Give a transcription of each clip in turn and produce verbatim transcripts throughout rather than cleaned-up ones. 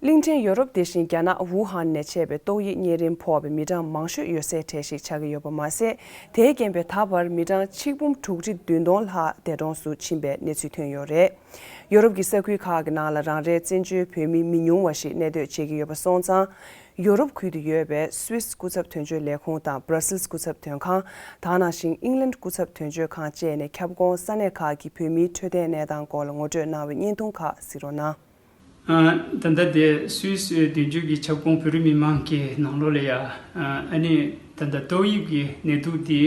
གླིང་ཕྲན་ཡོ་རོབ་དེ་བཞིན་རྒྱ་ནག་ཝུ་ཧན་ནས་མཆེད་པའི་ཏོག་དབྱིབས་གཉན་རིམས་ཕོག་པའི་མི་གྲངས་མང་ཤོས་ཡོད་སའི་གྲས་ཤིག་ཆགས་ཀྱི་ཡོད་པ་མ་ཟད། དེའི་རྐྱེན་པས་ད་བར་མི་གྲངས་ཆིག་འབུམ་དྲུག་ཁྲི་བདུན་སྟོང་ལྷག་འདས་གྲོངས་སུ་ཕྱིན་པའི་གནས་ཚུལ་ཐོན་ཡོད་རེད། ཡོ་རོབ་ཀྱི་ས་ཁུལ་ཁག་གི་ནང་ལ་རང་རེའི་བཙན་བྱོལ་བོད་མི་མི་ཉུང་བ་ཞིག་གནས་སྡོད་བྱེད་ཀྱི་ཡོད་པ་སོང་ཙང་། ཡོ་རོབ་ཁུལ་དུ་ཡོད་པའི་སུད་སི་སྐུ་ཚབ་དོན་གཅོད་ལས་ཁུངས་དང་སྦྲ་སིལ་སྐུ་ཚབ་དོན་ཁང་། དེ་ནང་བཞིན་ཨིང་ལན་སྐུ་ཚབ་དོན་གཅོད་ཁང་བཅས་ནས་ཁྱབ་ཁོངས་ས་གནས་ཁག་གི་བོད་མིའི་འཕྲོད་བསྟེན་གནས་སྟངས་སྐོར་ལ་ངོ་སྤྲོད་གནང་བའི་བརྙན་ཐུང་ཁག་གཟིགས་རོགས་གནང་། ཨ། ད་ལྟ་དེ་སུད་སི་དོན་གཅོད་ཀྱི་ཁྱབ་ཁོངས་བོད་རིགས་མི་མང་གི་ནང་ལོགས་ལ་ཡ། ཨ་ནི་ད་ལྟ་ཏོག་དབྱིབས་ཀྱི་ནད་དུག་དེ་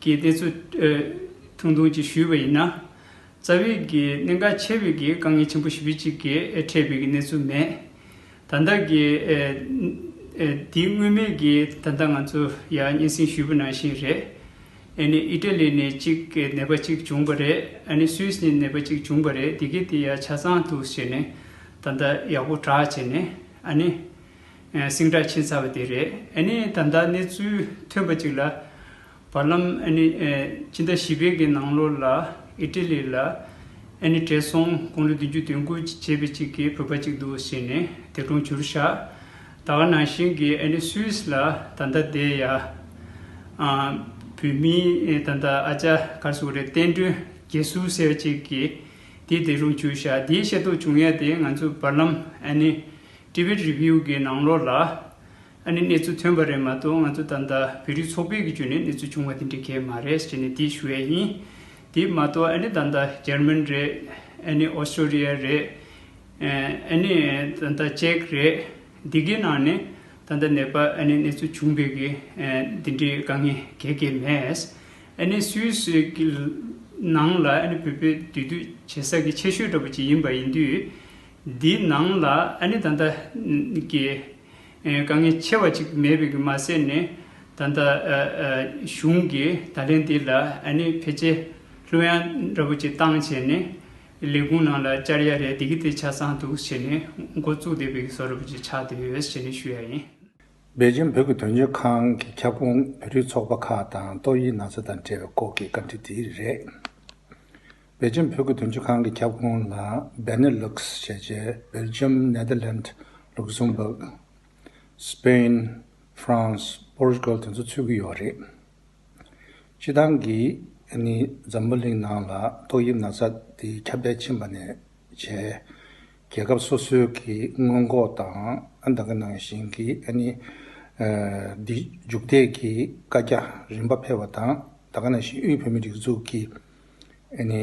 གི་གནས་ཚུལ་ཨ་ཐུང་ཐུང་ཅིག་ཞུས་པ་ཡིན་ན། རྩ་བའི་གི་གནད་འགག་ཆེ་བའི་གི་དཀའ་ངལ་ཆེན་པོ་ཞེ་པོ་ཅིག་གི་འཕྲད་པའི་གི་གནས་ཚུལ་མེད། ད་ལྟ་གི་ཨ་ཨ་དེ་སྔོན་མའི་གི་ད་ལྟ་ང་ཚོ་ཡ་སྙན་སེང་ཞུས་པ་ནང་བཞིན་རེད། ཨ་ནི་ཨི་ཊ་ལི་ནས་གཅིག་གི་ནད་པ་གཅིག་བྱུང་བ་རེད། ཨ་ནི་སུད་སི་ནས་ནད་པ་གཅིག་བྱུང་བ་རེད། དེ་གི་དེ་ཡ་ཆ་ཚང་འདུག་ཟེར་ནས་ད་ལྟ་ཡག་པོ་དྲག་བྱས་ནས་ཨ་ནི་ཨ་སིང་དྲག་ཕྱིན་ཚར་བ་དེ་རེད། ཨ་ནི་ད་ལྟ་གནས་ཚུལ་ཐོན་པ་གཅིག་ལ། བར་ལམ་ཨ་ནི་ཨ་སྤྱི་ཟླ་བཞི་པའི་གི་ནང་ལོགས་ལ་ཨི་ཊ་ལི་ལ་ཨ་ནི་བགྲེས་སོང་དགུང་ལོ་བདུན་ཅུ་དོན་དགུ་བྱས་པའི་གཅིག་གི་བོད་པ་གཅིག་འདུག་ཟེར་ནས་འདས་གྲོངས་གྱུར་ཤག་ད་ག་ནང་བཞིན་གྱི་ཨ་ནི་སུད་སི་ལ་ད་ལྟ་དེ་ཡ་ཨ་བོད་མིའི་ཨ་ད་ལྟ་ཨ་ཅག་ག་རེ་ཟེར་དགོས་རེད། བསྟན་སྒྲོན་རྒྱལ་ཟུར་ཟེར་བ་གཅིག་གི་དེ་འདས་གྲོངས་གྱུར་ཤག་དེའི་ཤེས་རྟོགས་བྱུང་ཡ་དེ་ང་ཚོ་བར་ལམ་ཨ་ནི་ཊི་བེཊ་རི་བིའུ་གི་ནང་ལོགས་ལ། ཨ་ནི་གནས་ཚུལ་ཐོན་པ་རེད་མ་གཏོགས། ང་ཚོ་ད་ལྟ་བོད་རིགས་ཚོགས་པའི་གི་བརྒྱུད་ནས་གནས་ཚུལ་བྱུང་བ་དེ་འདྲ་གང་ཡང་མ་རེད་ཟེར་ནས་དེ་ཞུ་ཡ་ཡིན། དེ་མ་གཏོགས་ཨ་ནི་ད་ལྟ་འཇར་མན་རེད། ཨ་ནི་ཨོ་སི་ཀྲོ་ལི་ཡ་རེད། ཨ་ནི་ད་ལྟ་ཅེག་རེད། འདི་གའི་ནང་ནས་ད་ལྟ་ནད་པ་ཨ་ནི་གནས་ཚུལ་བྱུང་བའི་གི་འདི་འདྲའི་དཀའ་ངལ་གང་ཡང་མེད། ཨ་ནི་སུད་སི་གི་ནང་ལ་ཨ་ནི་བོད་པའི་འདུས་སྡོད་བྱེད་ས་གི་ཆེ་ཤོས་འདྲ་པོ་ཅིག་ཡིན་པ་ཡིན་དུས། འདི་ནང་ལ་ཨ་ནི་ད་ལྟ་གི་ཨེ་དཀའ་ངལ་ཆེ་བ་ཅིག་མེད་པའི་གི་མ་ཟད་ནས། ད་ལྟ་ཨ་ཨ་གཞུང་གིས་ད་ལན་འདི་ལ་ཨ་ནི་ཕལ་ཆེར་གླུ་དབྱངས་འདྲ་པོ་ཅིག་བཏང་བྱས་ནས་ལས་ཁུངས་ནང་ལ་བཅར་ཡ་རེད། འདི་གི་དེ་ཆ་ཚང་འདུག་བྱས་ནས་འགོ་བཙུགས་བསྡད་པའི་གི་བཟོ་འདྲ་པོ་ཅིག་ཆགས་བསྡད་ཡོད་ཟེར་ནས་ཞུ་ཡ་ཡིན། པེ་ཅིན་བོད་ཀྱི་དོན་གཅོད་ཁང་གི་ཁྱབ་ཁོངས་བོད་རིགས་ཚོགས་པ་ཁག་དང་ཏོག་དབྱིབས་ན་ཚ་དང་འབྲེལ་བའི་སྐོར་གྱི་བཀའ་འདྲི་དེ་རེད། པེ་ཅིན་བོད་ཀྱི་དོན་གཅོད་ཁང་གི་ཁྱབ་ཁོངས་ལ་བེ་ནེ་ལུགས་ཞེས་བྱའི་བེལ་ཇམ། ནེ་དར་ལེནྜ། ལུག་སེམ་བྷག་སྤེན། ཧྥ་རན་སི། པོར་ཅུ་གལ་དེ་ཚོ་ཚུད་ཀྱི་ཡོད་རེད། སྤྱི་བཏང་གི་ཨ་ནི་འཛམ་བུ་གླིང་ནང་ལ་ཏོག་དབྱིབས་ན་ཚ་དེ་ཁྱབ་གདལ་ཕྱིན་པ་ནས་བྱས། རྒྱལ་ཁབ་སོ་སོའི་གི་སྔོན་འགོག་དང་ཨ་ད་ག་ནང་བཞིན་གྱི་ཨ་ནི་ཨ་འདི་མཇུག་འབྲས་ཀྱི་བཀའ་རྒྱ་རིམ་པ་ཕེབས་པ་དང་། ད་ག་ནང་བཞིན་དབུས་བོད་མིའི་སྒྲིག་འཛུགས་ཀྱི་ཨ་ནི་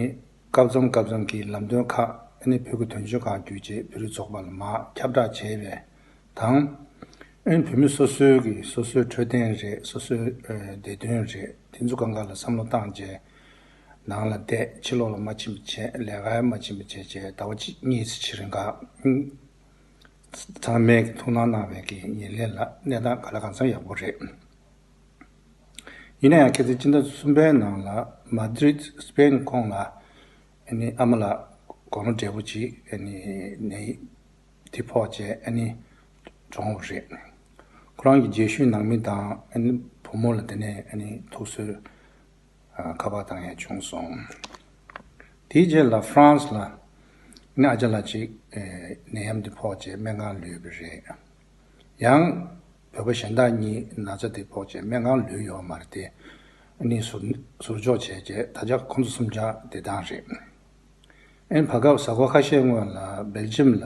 སྐབས་མཚམས་སྐབས་མཚམས་ཀྱི་ལམ་སྟོན་ཁག་ཨ་ནི་བོད་ཀྱི་དོན་གཅོད་ཁང་བརྒྱུད་བྱས་བོད་རིགས་ཚོགས་པ་ལ་མར་ཁྱབ་བསྒྲགས་བྱས་པས་དང་། ཨ་ནི་བོད་མི་སོ་སོའི་གི་སོ་སོའི་འཕྲོད་བསྟེན་རེད། སོ་སོའི་ཨ་བདེ་དོན་རེད། དེ་ཚོ་སྒང་ག་ལ་བསམ་བློ་བཏང་བྱས་ནང་ལ་བསྡད། ཕྱི་ལོགས་ལ་མ་ཕྱིན་པ་བྱས། ལས་ཀ་མ་ཕྱིན་པ་བྱས་བྱས་ཟླ་བ་གཅིག་གཉིས་ཙམ་ཞིག་རིང་ག་ཚང་མས་ཐུགས་སྣང་གནང་བའི་གི་ཉིན་ལས་ལ་གནས་སྟངས་ག་ལ་གང་འཚམ་ཡག་པོ་རེད། ཡིན་ན་ཡང་ཁ་སང་སྤྱི་ཟླ་གསུམ་པའི་ནང་ལ་མ་དྲིད་སི་པེན་ཁོངས་ལ་ཨ་ནི་ཨ་མ་ལགས་དགུང་ལོ་བགྲེས་པོ་ཅིག་ཨ་ནི་ནད་དེ་ཕོག་བྱས་ཨ་ནི་གྲོངས་པ་རེད། ཁོ་རང་གི་རྗེས་ཤུལ་ནང་མི་དང་ཨ་ནི་བུ་མོ་ལ་དེ་ནས་ཨ་ནི་ཐུགས་གསོའི་ཨ་ཁ་པར་བཏང་ཡ་བྱུང་སོང་། དེའི་རྗེས་ལ་ཧྥ་རན་སི་ལ་ནི་ཨ་ཅག་ལགས་ཅིག་ཨེ་ནད་ཡམས་དེ་ཕོག་བྱས་སྨན་ཁང་ལུས་པ་རེད། ཡང་བོད་པ་གཞན་དག་གཉིས་ན་ཚ་དེ་ཕོག་བྱས་སྨན་ཁང་ལུས་ཡོད་མ་རེད་དེ། ཨ་ནི་ཟུར་ཟུར་འཇོག་བྱས་རྗེས་ད་ཆ་ཁོང་ཚོ་གསུམ་ཆ་བདེ་ཐང་རེད། ཨ་ནི་བར་སྐབས་གཟའ་འཁོར་ཁ་ཤས་སྔོན་ལ་སྦེལ་ཇམ་ལ་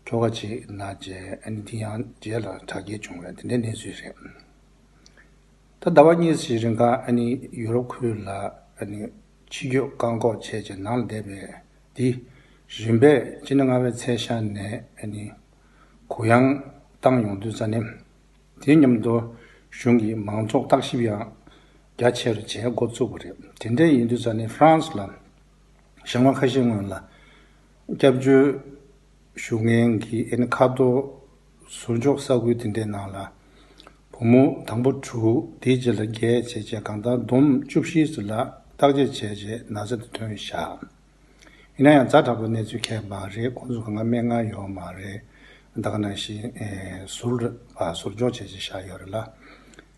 ཁྱོ་ག་ཅིག་ན་བྱས། ཨ་ནི་དེ་ཡང་རྗེས་ལ་དྲག་སྐྱེད་བྱུང་བའི་དེ་འདྲའི་གནས་ཚུལ་རེད། ད་ཟླ་བ་གཉིས་ཤིག་རིང་ག་ཨ་ནི་ཡུ་རོབ་ཁུལ་ལ་ཨ་ནི་ཕྱི་སྐྱོད་བཀག་འགོག་བྱས་རྗེས་ནང་ལ་བསྡད་པའི་དེ་རིམ་པས་སྤྱི་ཟླ་ལྔ་པའི་ཚེས་ཤར་ནས་ཨ་ནི་གུ་ཡངས་བཏང་ཡོང་དུས་ཙ་ནས། དེ་མཉམ་དུ་གཞུང་གིས་མང་ཚོགས་བརྟག་ཞིབ་ཡང་རྒྱ་ཆེ་རུ་བྱས་འགོ་བཙུགས་པ་རེད། དེ་འདྲ་ཡིན་དུས་ཙ་ནས་ཧྥ་རན་སི་ལ་ཞག་མ་ཁ་ཤས་སྔོན་ལ་སྐྱབས་བཅོལ་ཞུ་མཁན་གྱི་ཨ་ནི་ཁ་ཐོར་ཟུར་འཇོག་ས་ཁུལ་དེ་འདྲའི་ནང་ལ་བུ་མོ་དང་པོ་དྲུག་དེའི་རྗེས་ལ་བརྒྱད་བྱས་རྗེས་གང་ལྟར་བསྡོམས་བཅུ་བཞི་ཙམ་ལ་བརྟག་དཔྱད་བྱས་རྗེས་ན་ཚ་དེ་ཐོན་བཞག་ཡིན་ན་ཡང་ཛ་དྲག་པོའི་གནས་ཚུལ་གང་ཡང་མ་རེད། ཁོང་ཚོ་གང་ག་སྨན་ཁང་ཡོད་མ་རེད། ད་ག་ནང་བཞིན་ཨེ་ཟུར་པ་ཟུར་འཇོག་བྱས་བྱས་བཞག་ཡོད་རེད་ལ།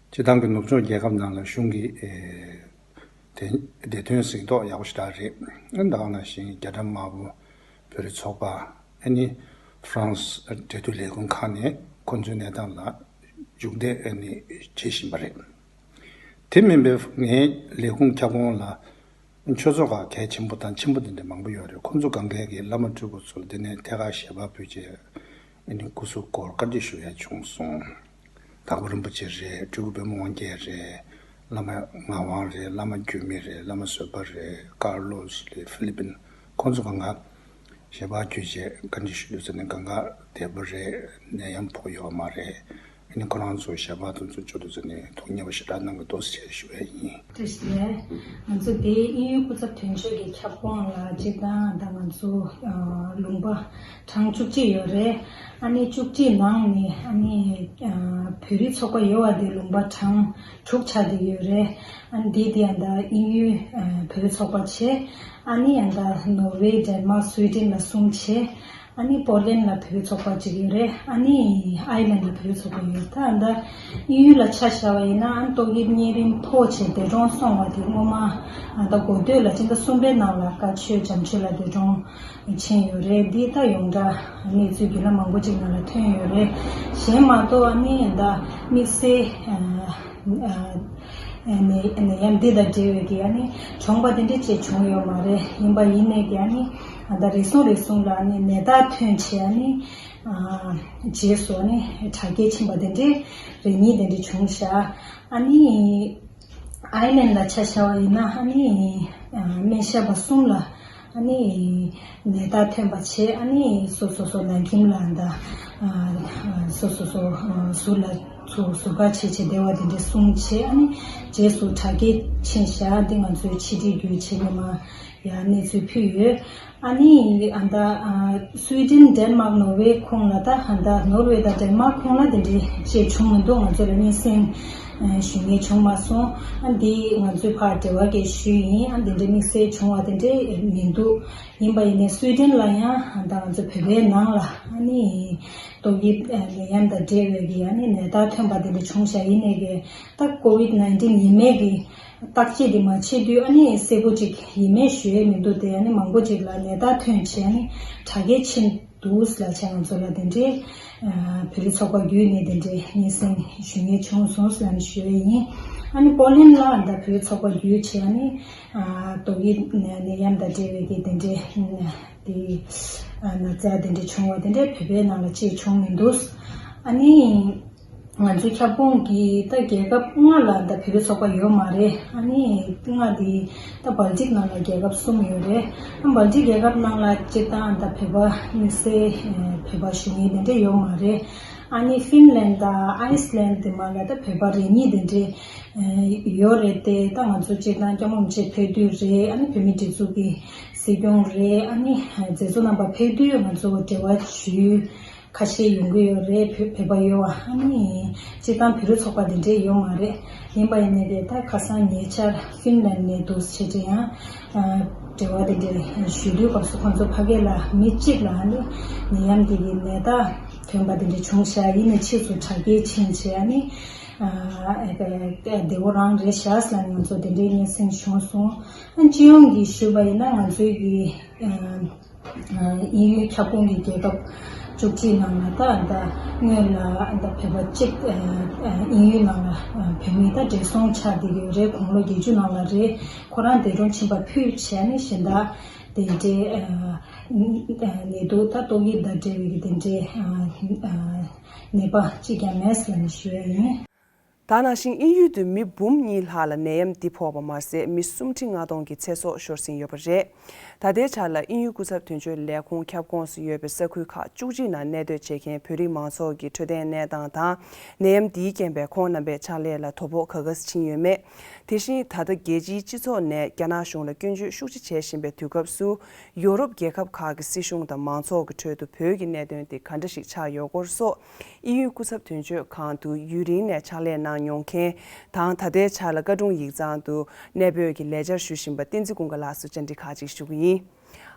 སྤྱི་བཏང་གི་ནུབ་ཕྱོགས་རྒྱལ་ཁབ་ནང་ལ་གཞུང་གི་ཨེ་དེ་བདེ་དོན་གཟེངས་རྟོག་ཡག་པོ་ཞེ་དྲག་རེད། ཨ་ནི་ད་ག་ནང་བཞིན་རྒྱ་གྲམ་དམར་པོ་བོད་རིགས་ཚོགས་པ། ཨ་ནི་ ཧྥ་རན་སི་འབྲེལ་མཐུད་ལས་ཁུངས་ཁག་ནས་ཁོང་ཚོའི་གནས་སྟངས་ལ་མཇུག་འབྲས་ཨ་ནི་བྱེད་བཞིན་པ་རེད། དེ་མིན་པའི་ངའི་ལས་ཁུངས་ཁྱབ་ཁོངས་ལ་ཆོས་ཚོགས་ཁག་གལ་ཆེན་པོ་དང་ཆེན་པོ་དེ་འདྲ་མང་པོ་ཡོད་རེད། ཁོང་ཚོ་སྒང་གའི་གི་བླ་མ་སྤྲུལ་སྐུ་ཚོ་ལ་དེ་ནས་ཐད་ཀར་ཞལ་པར་ཕུལ་བྱས་ཨ་ནི་སྐུ་གཟུགས་སྐོར་བཀའ་འདྲི་ཞུ་ཡ་བྱུང་སོང་། དྭགས་པོ་རིན་པོ་ཆེ་རེད། སྤྲུལ་སྐུ་པད་མ་དབང་རྒྱལ་རེད། བླ་མ་ངག་དབང་རེད། བླ་མ་འགྱུར་མེད་རེད། བླ་མ་བཟོད་པ་རེད། ཀར་ལོ་སི་ལི་ཧྥི་ལི་པིན། ཁོང་ཚོ་སྒང་ག་ཞལ་པར་བརྒྱུད་བྱས་བཀའ་འདྲི་ཞུ་དུས་ཙམ་ནས་སྒང་ག་བདེ་པོ་རེད། ནད་ཡམས་ཕོག་ཡོད་མ་རེད། ཨ་ནི་ཁོ་རང་ཚོ་ཞལ་པར་དེ་ཚོ་བཅུག་དུས་ཙམ་ནས་ཐུགས་མཉེས་པོ་ཞེ་དྲག་གནང་གི་འདུག་ཅེས་ཞུ་ཡ་ཡིན། བཀྲ་ཤིས་བདེ་ལེགས། ང་ཚོ་དེའི་དབྱིན་ཡུལ་སྐུ་ཚབ་དོན་གཅོད་ཀྱི་ཁྱབ་ཁོངས་ལ་སྤྱིར་བཏང་ད་ང་ཚོ་ཨ་ལུང་པ་གྲངས་བཅུ་གཅིག་ཡོད་རེད། ཨ་ནི་བཅུ་གཅིག་ནང་ནས་ཨ་ནི་ཨ་བོད་རིགས་ཚོགས་པ་ཡོད་པ་དེ་ལུང་པ་གྲངས་དྲུག་ཆགས་བསྡད་ཡོད་རེད། ཨ་ནི་དེ་དེ་ཡང་ད་དབྱིན་ཡུལ་ཨ་བོད་རིགས་ཚོགས་པ་བྱས། ཨ་ནི་ཡང་ད་ནོར་ཝེ། ཌེན་མཱག་སུའི་ཌེན་ལ་གསུམ་བྱས། ཨ་ནི་པོ་ལན་ལ་བོད་རིགས་ཚོགས་པ་གཅིག་ཡོད་རེད། ཨ་ནི་ཨའི་ལན་ལ་བོད་རིགས་ཚོགས་པ་ཡོད། ད་ཨ་ད་དབྱིན་ཡུལ་ལ་ཆ་བཞག་པ་ཡིན་ན་ཨ་ནི་ཏོག་དབྱིབས་གཉན་རིམས་ཕོག་བྱས་འདས་གྲོངས་སོང་བ་དེ་སྔོན་མ་ཨ་ད་འགོ་སྟོད་ལ་སྤྱི་ཟླ་གསུམ་པའི་ནང་ལ་བཀའ་ཆོས་འཇམ་ཆོས་ལགས་འདས་གྲོངས་ཕྱིན་ཡོད་རེད། འདི་ད་ཡོངས་གྲགས་གནས་ཚུལ་བརྒྱུད་ལམ་མང་པོ་ཅིག་ནང་ལ་ཐོན་ཡོད་རེད། གཞན་མ་གཏོགས་ཨ་ནི་ད་དམིགས་བསལ་ཨ་ཨ་ནད་ནད་ཡམས་འདི་དང་འབྲེལ་བའི་གི་ཨ་ནི་གྲོངས་པ་དེ་འདྲ་ཅིག་བྱུང་ཡོད་མ་རེད། ཡིན་པ་ཡིན་ནའི་གི་ཨ་ནི་ད་རེ་ཟུང་རེ་ཟུང་ལ་ཨ་ནི་ནད་རྟགས་ཐོན་བྱས་ཨ་ནི་ཨ་རྗེས་སུ་ཨ་ནི་དྲག་སྐྱེད་ཕྱིན་པ་དེ་འདྲའི་རེ་གཉིས་དེ་འདྲ་བྱུང་ཤག་ཨ་ནི་ཨའི་ལན་ལ་ཆ་བཞག་པ་ཡིན་ན་ཨ་ནི་ཨ་སྨན་ཞབས་པ་གསུམ་ལ་ཨ་ནི་ནད་རྟགས་ཐོན་པ་བྱས། ཨ་ནི་སོ་སོ་སོ་ནང་ཁྱིམ་ལ་ད་ཨ་སོ་སོ་སོ་ཨ་ཟུར་ལ་ཚུར་ཟུར་བཀག་བྱས་བྱས་བདེ་བ་དེ་འདྲ་གསུངས་བྱས། ཨ་ནི་རྗེས་སུ་དྲག་སྐྱེད་ཕྱིན་བཞག་འདི་ང་ཚོའི་ཕྱི་དྲིལ་བརྒྱུད་བྱས་ནས་མར་ཡར་གནས་ཚུལ་ཕུལ་ཡོད། ཨ་ནི་ཨ་ད་ཨ་སུའི་ཌེན། ཌེན་མཱག། ནོར་ཝེ་ཁོངས་ལ་ད་ཨ་ད་ནོར་ཝེ་དང་ཌེན་མཱག་ཁོངས་ལ་དེ་འདྲའི་ཅིག་བྱུང་མི་འདུག་ང་ཚོ་ལ་སྙན་སེང་ཨ་ཞུ་མཁན་བྱུང་མ་སོང་། ཨ་འདི་ང་ཚོས་ཕར་འབྲེལ་བ་གས་ཞུས་ཡིན། ཨ་འདི་འདྲའི་དམིགས་བསལ་བྱུང་བ་དེ་འདྲའི་མི་འདུག་ཡིན་པ་ཡིན་ནའི་སུའི་ཌེན་ལ་ཡང་ད་ང་ཚོ་བོད་པའི་ནང་ལ་ཨ་ནི་ཏོག་དབྱིབས་ནད་ཡམས་དང་འབྲེལ་བའི་གི་ཨ་ནི་ནད་རྟགས་ཐོན་པ་དེ་འདྲ་བྱུང་བཞག་ཡིན་ནའི་གི་ད་ཀོ་ཝིད་ནའིན་ཊིན་ཡིན་མེད་ཀྱི་བརྟག་དཔྱད་དེ་མ་བྱེད་དུས་ཨ་ནི་གསལ་པོ་ཅིག་ཡིན་མེད་ཞུ་ཡས་མི་འདུག་དེ་ཨ་ནི་མང་པོ་ཅིག་ལ་ནད་རྟགས་ཐོན་བྱས་ཨ་ནི་དྲག་སྐྱེད་ཕྱིན་འདུག་ལབ་བྱས་ང་ཚོ་ལ་དེ་འདྲའི་བོད་རིགས་ཚོགས་པ་བརྒྱུད་ནས་དེ་འདྲའི་སྙན་སེང་ཞུ་མཁན་བྱུང་སོང་ལབ་ནས་ཞུ་ཡས་ཡིན། ཨ་ནི་པོ་ལན་ལ་ད་བོད་རིགས་ཚོགས་པ་བརྒྱུད་བྱས་ཨ་ནི། ཨ་ཏོག་དབྱིབས་ནད་ནད་ཡམས་དང་འབྲེལ་བའི་གི་དེ་འདྲའི་ཨ་དེ་ཨ་ན་ཚ་དེ་འདྲ་བྱུང་བ་དེ་འདྲ་བོད་པའི་ནང་ལ་ཅིག་བྱུང་མི་འདུག་ཨ་ནི་ང་ཚོའི་ཁྱབ་ཁོངས་ཀྱི་ད་རྒྱལ་ཁབ་ལྔ་ལ་ད་བོད་པའི་ཚོགས་པ་ཡོད་མ་རེད། ཨ་ནི་ལྔ་དེ་ད་སྦལ་ཏིག་ནང་ལ་རྒྱལ་ཁབ་གསུམ་ཡོད་རེད། ཨ་སྦལ་ཏིག་རྒྱལ་ཁབ་ནང་ལ་སྤྱིར་བཏང་ད་བོད་པ་དམིགས་བསལ་བོད་པ་ཞུ་མཁན་དེ་འདྲ་ཡོད་མ་རེད། ཨ་ནི་ཧྥིན་ལན་དང་ཨའི་སི་ལན་དེ་མ་ལ་ད་བོད་པ་རེ་གཉིས་དེ་འདྲ་ཡོད་རེད་དེ། ད་ང་ཚོ་སྤྱིར་བཏང་སྐྱབས་མགོན་རིན་པོ་ཆེ་ཕེབས་དུས་རེད། ཨ་ནི་བོད་མིའི་སྒྲིག་འཛུགས་ཀྱི་སྲིད་སྐྱོང་རེད། ཨ་ནི་མཛད་གཙོ་རྣམ་པ་ཕེབས་དུས་ང་ཚོ་འབྲེལ་བ་ཞུ་ཁ་ཤས་ཡོང་གི་ཡོད་རེད། བོད་བོད་པ་ཡོད་པ། ཨ་ནི་སྤྱིར་བཏང་བོད་རིགས་ཚོགས་པ་དེ་འདྲས་ཡོད་མ་རེད། ཡིན་པ་ཡིན་ནའི་རེད། ད་ཁ་སང་ཉེ་ཆར་ཧྥིན་ལན་ནས་འདུག་བྱས་ཏེ་ཡང་འབྲེལ་བ་དེ་འདྲས་ཞུ་དུས་སྐབས་སུ་ཁོང་ཚོ་ཕ་གི་ལ་མི་གཅིག་ལ་ཨ་ནི་ནད་ཡམས་དེ་གི་ནད་རྟགས་ཐོན་པ་དེ་འདྲས་བྱུང་ཤག་ཡིན་ནའི་ཕྱིས་སུ་དྲག་སྐྱེད་ཕྱིན་བྱས་ཨ་ནི། ཨ་ཨ་བདེ་བོ་རང་རེད་ཤག་ཟེར་ནས་ང་ཚོ་དེ་འདྲའི་སྙན་སེང་བྱུང་སོང་། ཨ་སྤྱི་ཡོངས་ཀྱིས་ཞུས་པ་ཡིན་ན་ང་ཚོའི་གི་ཨ་ཨ་དབྱིན་ཡུལ་ཁྱབ་ཁོངས་ཀྱི་རྒྱལ་ཁབ་བཅུ་གཅིག་ནང་ལ་ད་ད་སྔོན་ལ་ད་བོད་པ་གཅིག་ཨ་ཨ་དབྱིན་ཡུལ་ནང་ལ་ཨ་བོད་མི་ད་བགྲེས་སོང་ཆགས་བསྡད་ཀྱི་ཡོད་རེད། དགུང་ལོ་བརྒྱད་ཅུ་ནང་ལ་རེད། ཁོ་རང་འདས་གྲོངས་ཕྱིན་པ་ཕུད་བྱས་ནས་གཞན་དག་དེ་འདྲའི་ཨ་ཨ་ནད་དུག་ད་ཏོག་དབྱིབས་དང་འབྲེལ་བའི་གི་དེ་འདྲའི་ཨ་ཨ་ནད་པ་གཅིག་ཀྱང་མེད་ཟེར་ནས་ཞུ་ཡ་ཡིན། ད་ནང་བཞིན་དབྱིན་ཡུལ་དུ་མི་འབུམ་གཉིས་ལྷག་ལ་ནད་ཡམས་འདི་ཕོག་པ་མ་ཟད་མི་སུམ་ཁྲི་ལྔ་སྟོང་གི་ཚེ་སྲོག་ཤོར་ཟིན་ཡོད་པ་རེད། ད་ལྟའི་ཆར་ལ་དབྱིན་ཡུལ་སྐུ་ཚབ་དོན་གཅོད་ལས་ཁུངས་ཁྱབ་ཁོངས་སུ་ཡོད་པའི་ས་ཁུལ་ཁག་བཅུ་གཅིག་ནང་གནས་སྡོད་བྱེད་མཁན་བོད་རིགས་མང་ཚོགས་ཀྱི་འཕྲོད་བསྟེན་གནས་སྟངས་དང་ནད་ཡམས་འདིའི་རྐྱེན་པས་ཁོང་རྣམ་པའི་ཕྱག་ལས་ལ་དོ་ཕོག་ག་འདྲ་ཕྱིན་ཡོད་མེད། དེ་བཞིན་ད་ལྟ་རྒྱལ་སྤྱིའི་སྤྱི་ཚོགས་ནས་རྒྱ་ནག་གཞུང་ལ་སྐྱོན་བརྗོད་ཤུགས་ཆེ་བྱེད་བཞིན་པའི་དུས་སྐབས་སུ། ཡོ་རོབ་རྒྱལ་ཁབ་ཁག་གི་སྲིད་གཞུང་དང་མང་ཚོགས་ཀྱི་ཁྲོད་དུ་བོད་ཀྱི་གནད་དོན་དེ་ག་འདྲ་ཞིག་ཆགས་ཡོད་སྐོར་སོགས། དབྱིན་ཡུལ་སྐུ་ཚབ་དོན་གཅོད་ཁང་དུ་ཡུན་རིང་ནས་ཕྱག་ལས་གནང་མྱོང་མཁན་དང་། ད་ལྟའི་ཆར་ལ་བཀའ་དྲུང་ཡིག་ཚང་དུ་གནས་སྤོས་ཀྱི་ལས་བྱར་ཞུགས་བཞིན་པ་བསྟན་འཛིན་ཀུན་དགའ་ལགས་སུ་བཅར་འདྲི་ཁག་ཅིག་ཞུ་གི་ཡིན།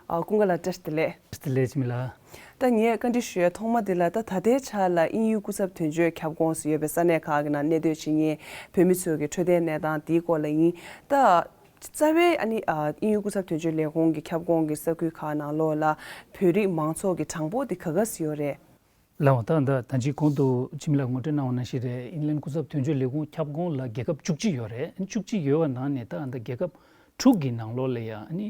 ཨ། ཀུན་དགའ་ལགས་བཀྲ་ཤིས་བདེ་ལེགས། བདེ་ལེགས་འཇིགས་མེད་ལགས། ད་ངས་བཀའ་འདྲི་ཞུ་ཡ་ཐོག་མ་དེ་ལ། ད་ད་ལྟའི་ཆར་ལ་དབྱིན་ཡུལ་སྐུ་ཚབ་དོན་གཅོད་ཁྱབ་ཁོངས་སུ་ཡོད་པའི་ས་གནས་ཁག་གི་ནང་གནས་སྡོད་བྱེད་མཁན་བོད་མི་ཚོའི་གི་འཕྲོད་བསྟེན་གནས་སྟངས་དེའི་སྐོར་ལ་ཡིན། ད་ རྩ་བའི་ཨ་ནི་ཨ་དབྱིན་ཡུལ་སྐུ་ཚབ་དོན་གཅོད་ལས་ཁུངས་ཀྱི་ཁྱབ་ཁོངས་ཀྱི་ས་ཁུལ་ཁག་ནང་ལོགས་ལ་བོད་རིགས་མང་ཚོགས་ཀྱི་གྲངས་འབོར་དེ་ག་ག་ཙམ་ཡོད་རེད། ལགས་འོང་། ད་ད་ད་ཅི་གོང་དུ་འཆི་མེད་ལགས་ངོ་སྤྲོད་གནང་བ་ནང་བཞིན་རེད། ཨིན་ལན་སྐུ་ཚབ་དོན་གཅོད་ལས་ཁུངས་ཁྱབ་ཁོངས་ལ་རྒྱལ་ཁབ་བཅུ་གཅིག་ཡོད་རེད། བཅུ་གཅིག་ཡོད་པ་ནང་ནས་ད་ད་རྒྱལ་ཁབ་དྲུག་གི་ནང་ལོགས་ལ་ཡ་ཨ་ནི་